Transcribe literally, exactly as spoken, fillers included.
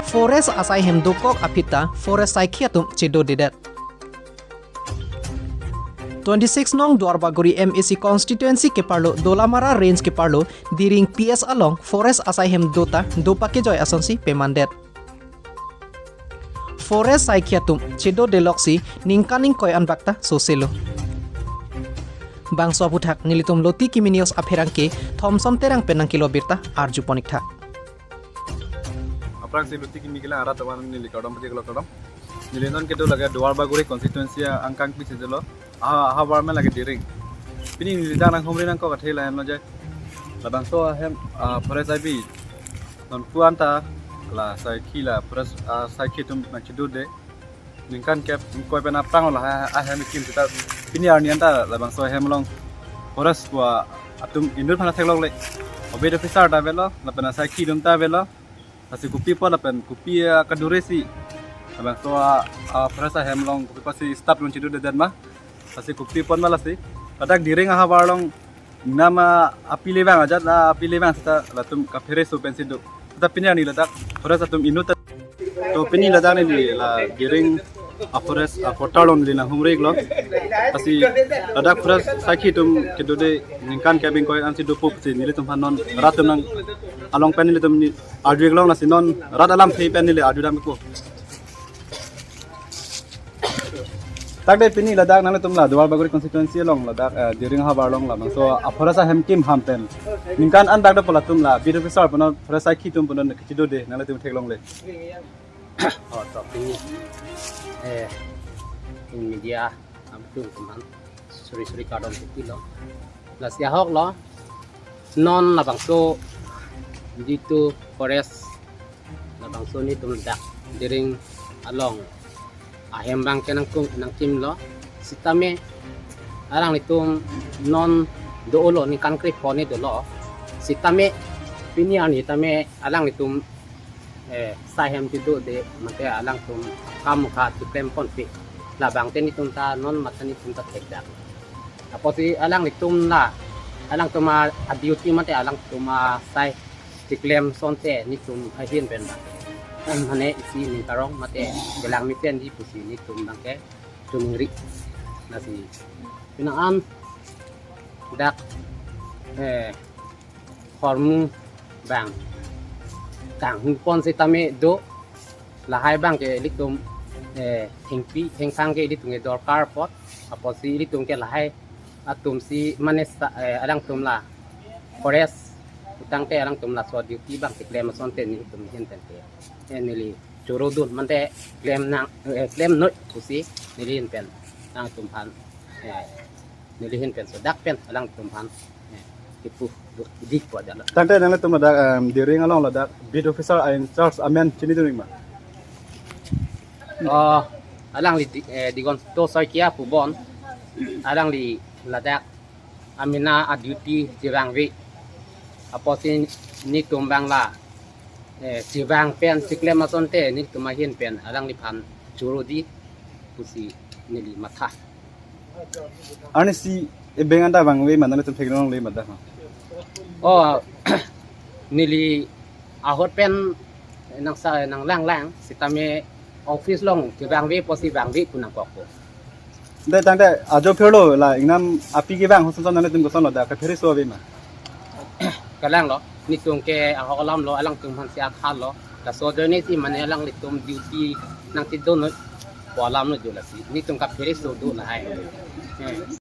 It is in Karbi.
Forest asai hem dokok aphi ta forest saikhi atum chedodedet. Twenty six nong Duarbagori M A C constituency keparlo Dolamara range keparlo Diring P S along forest asai hem do ta do pakejoi asonsi pemandet. Forest saikhi atum chedodeloksi ningkan ingkoi an bak ta soselo. Bangso aphuthak nelitum Loti Kimi News apherangke Thomson Terang pen nangkelo birta arjupon ik tha. Aphrangsi Loti Kimi kelang arat awan neli kardom pati kelo kardom. Neli non kedo lake Duarbagori constituency angkang pi sejelo. Aha, aha barman lake Diring. Pini neli dak nanghumri nangkok athe lahenlo je. Labangso ahem, ah, forest aibi. Non puan ta la saikhi la forest, ah, saikhi atum nangchedode. Ningkan kep ingkoi pen aphrang lo ha, ahem kim seta pini arni anta labangso ahem along forest pu atum inut aphan theklongle. Obit officer ta avelo, lapen asaikhi atum ta avelo. Lasi kopi apot lapen kopi, ah, kadure si labangso, ah, ah, forest ahem along kopi apotsi stop lun chedodedet ma. Lasi kopi apot ma lasi. Ladak Diring ahavar along nama api le vang ajat la api le vang seta latum kaphere so pensi do. Seta pini arni ladak forest atum inut ta. To pini ladak neli la Diring a forest a quarter along neli nanghumri iklo. Lasi ladak forest saikhi atum kedode ningkan kep ingkoi ansi dopo pusi nelitum aphan non rat atum nang along pen nelitum ni arju iklong lasi non rat alamthe pen neli arju dam ikpo. Tangte pini ladak nanglitum la Duarbagori constituency along ladak, eh, Diring ahavar along labangso a forest ahem kim ham pen ningkan an dak dopo latum la beat officer punon forest saikhi atum punon kechedode nanglitum theklongle. Oh, to pini, eh, in media atum teman suri suri kardom pilo. Lasi ahok lo non labangso due to forest labangso netum dak Diring along ahem abang ke nangkum nangkimlo. Sitame alanglitum non dolo ningkan krepho ni dolo. Sitame pini arni tame alanglitum, eh, sai hem chedode mate alangtum kam mukha chiklem ponpe. Labang te netum ta non mate netum ta thekdak. Apotsi alanglitum la, alangtum a, a duty mate alangtum asai chiklem asonte netum ahin pen bang. Mane isi ning karong mate kelang mesen di pusi netum abang ke chuningri. Lasi pini an dak, eh, hormu abang kanghu pon sitame do lahai abang ke ilitum, eh, thengpi thengphang ke ilitum ke dorkar apot apotsi ilitum ke lahai atum si mane sa, eh, alangtum la forest utangte alangtum laso duty abang chiklem asonte netum ahin pen ke, eh, neli choro dun mate klem nang, eh, klem noi pusi neli ahin pen alangtum aphan, eh, neli ahin pen so dak pen alangtum aphan, eh, kipu do di ko dala. Tangte nangtum ladak, em, Diring along ladak beat officer a in charge amen chinidun ik ma? Oh, alangli di, eh, Digonto Saikia pubon, alangli ladak amena a duty chevangve. Apotsi netum abang la, eh, chevang pen chiklem asonte netum ahin pen alangliphan choro di pusi neli matha. Arnisi ebeng anta vangve ma nanglitum theklongle ma dak? Oh, neli ahut pen nangsa nanglang lang sitame office along chevangve apotsi vangve pu nangkokpo. Dei tangte ajo phirlo la ingnam api kevang ason ason nanglitum koson lo dak kaphere so ave ma? Kalang lo, netum ke ahok alam lo, alangtum aphan si akha lo. Laso ajoine si mane alanglitum duty nangchedon noi pu alam lo jo lasi. Netum kaphere so do lahai. Eh.